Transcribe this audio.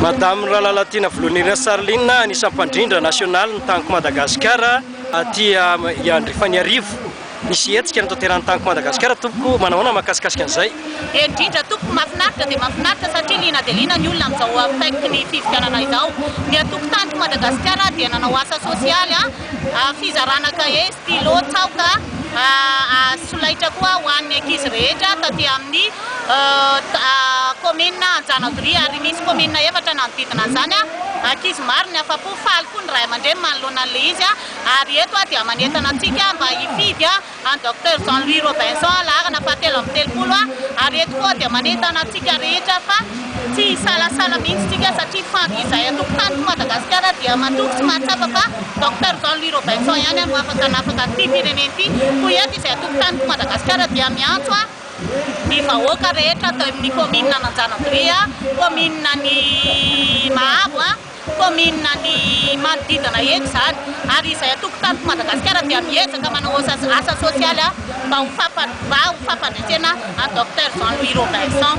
Madame Ralalatiana Volonirina Sarline, anisan'ny mpandrindra nasionaly ny Tanko Madagasikara aty Andrefaniarivo. Nisy hetsika notanterahin'ny Tanko Madagasikara tompoko, manahoana mahakasikasika an'izay? Indrindra tompoko, mahafinaritra dia mahafinaritra satria liana dia liana ny olona amin'izao akaiky ny fifidianana izao. Ny antoko Tanko Madagasikara dia nanao asa sosialy, fizarana kahie, stylo, tsaoka, solaitra koa ho an'ny ankizy rehetra taty amin'ny Kaominina Anjanadoria ary misy kaominina efatra nanodidina an'izany. Ankizy maro ny afa-po, faly koa ny ray aman-dreny manoloana an'ilay izy ary eto dia manentana antsika mba hifidy an'i Docteur Jean Louis Robinson laharana fahatelo amby telopolo ary eto koa dia manentana antsika rehetra fa tsy hisalasala mihitsy tsika satria fa izay antoko Taniko Madagasikara dia matoky sy mahatsapa fa Docteur Jean Louis Robinson ihany no afaka hanafaka ity firenena ity. Koa eto izay antoko Taniko Madagasikara dia miantso ny vahoaka rehetra atao amin'ny kaominina Anjanandroy, kaominina ny Mahabo, kaominina ny manodidina eto izany ary izay antoko Taniko Madagasikara dia miezaka manao asa sosialy mba ho fampandresena an'i Docteur Jean Louis Robinson.